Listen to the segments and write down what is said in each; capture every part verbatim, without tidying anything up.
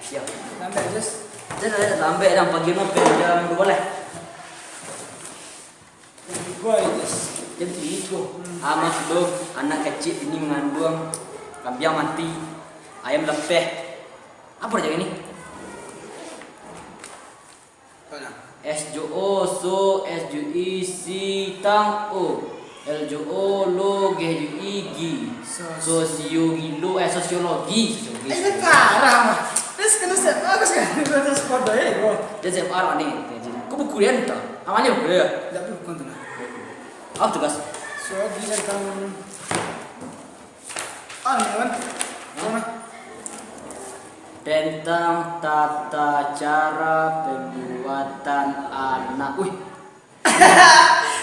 Siap. Lambat, Jess. Jess, lambat dah, pagi mah pen jam dua lah. Jam tiga, Jess. Jam tiga. Hmm. Ah, maksud tu, anak kecil ini mengandung, kambiang mati, ayam lepeh. Apa raja ini? Apa dah? S J O, so, S J I, si, tang, o. L J O, lo, G J I, gi. Sos- Sosio, gilo, eh, sosiologi. Sosiologi. Eh, ini parah, mah. Terus kena siap, bagus kan? Terus kode, eh, bro. Dia siap arah ni. Kau buku dia ni, tak? Amannya buku dia? Tidak, buku tu, nah. Apa tugas? Sosiologi tentang Anu, Wan. Hah? Mana? Tentang tata cara pembuatan anak. Wih.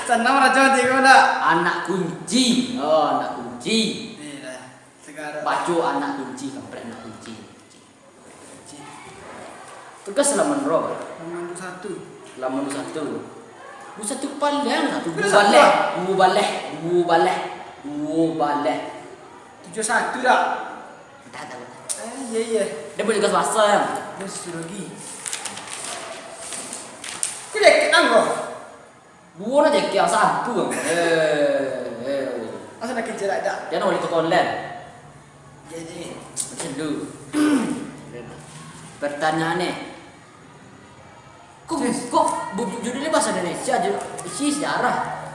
Sanang raja tiko ndak? Anak kunci. Oh, anak kunci. Iya, segala. Baco anak kunci, kampret anak kunci. Tugas halaman berapa? Halaman dua satu. Halaman dua satu. Dua satu paling satu. Dua baleh. Dua baleh. Dua baleh. Dua baleh. Tujuh satu dah. Entah, entah, entah. Eh, iya, iya. Dia boleh tugas bahasa, ya? Dia sosiologi. Kau jaket nang kau? Duo lah jaket yang satu. Eh, eh. Asal nak kerja lah, dak? Dia nak beli toko online. Jadi. Macam tu. Pertanyaan ni. Kok, kok bu-, judulnya bahasa Indonesia aja? Isi sejarah.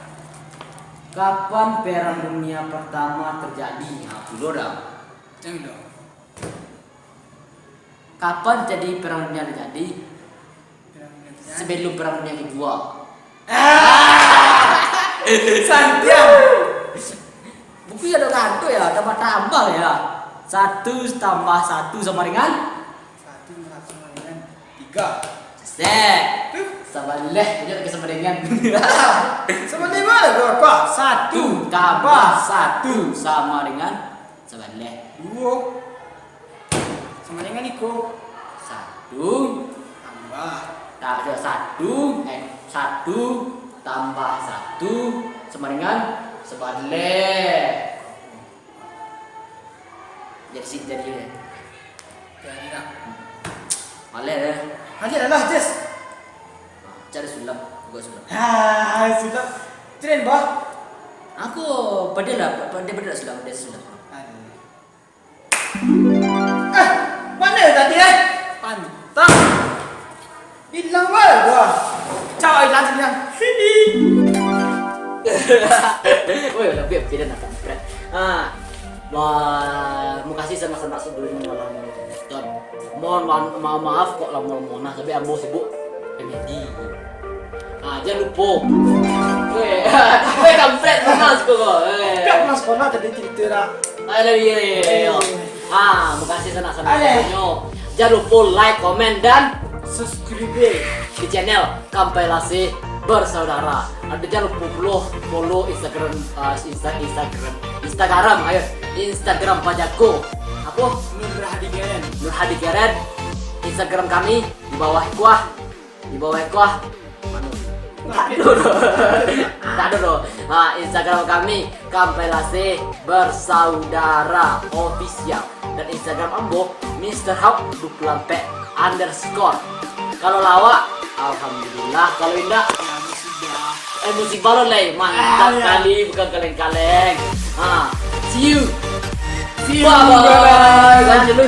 Kapan Perang Dunia Pertama terjadi? Nah, tu dah. Yang itu. Kapan jadi Perang Dunia terjadi? Perang Dunia terjadi. Sebelum Perang Dunia Kedua. Ah! Santiang. Buku ya dok ngantuk ya, tambah-tambah ya. Satu tambah satu sama dengan? Satu tambah satu sama dengan tiga. Sek. Tuh. Sabaleh, punya lagi sama dengan. Sabaleh mana tu? Apa? Satu tambah satu sama dengan? Sabaleh. Duo. Sama dengan iko. Satu. Tambah. Tak ada satu. Eh, satu tambah satu sama dengan sabaleh. Jadi sini jadi ni. Jadi nak. Maleh eh. Aja lah, Jess. Cari sulap, buka sulap. Ah, sulap. Tren, bah. Aku pedih lah, pedih, pedih lah sulap, pedih sulap. Aduh. Eh, mana tadi, eh? Pantang. Hilang, bah, gua. Cak, hilang, hilang. Woi, lebih, lebih dah nak kampret. Ah, wah, makasih sanak-sanak sadonyo lah nonton. Mohon ma-, ma-, maaf kok lamo-lamo nah, tapi ambo sibuk komedi. Ah, jan lupo. Weh, weh, kampret, panas ko, ko. Eh. Kak pernah sekolah tadi cerita dah. Alah, iya, iya, iya. Ah, makasih sanak-sanak sadonyo. Jan lupo like, komen, dan subscribe di channel Kampai Lasih Bersaudara. Ada jan lupo pulo follow Instagram, ah, Insta-, Instagram, Instagram, ayo. Instagram Pajako. Apa? Nur Hadi Keren. Nur Hadi Keren. Instagram kami di bawah kuah. Di bawah kuah. Mana? Tak ada doh. Tak ada doh. Ha, Instagram kami, Kampai Lasih Bersaudara Official. Dan Instagram ambo, Mister Hawk dua puluh empat underscore. Kalau lawak, alhamdulillah. Kalau indak, ya, musibah. Eh, musibah lo, Lei. Mantap kali, bukan kaleng-kaleng. Ha, see you. See you. Bye-bye. Bye-bye. Lanjut lu.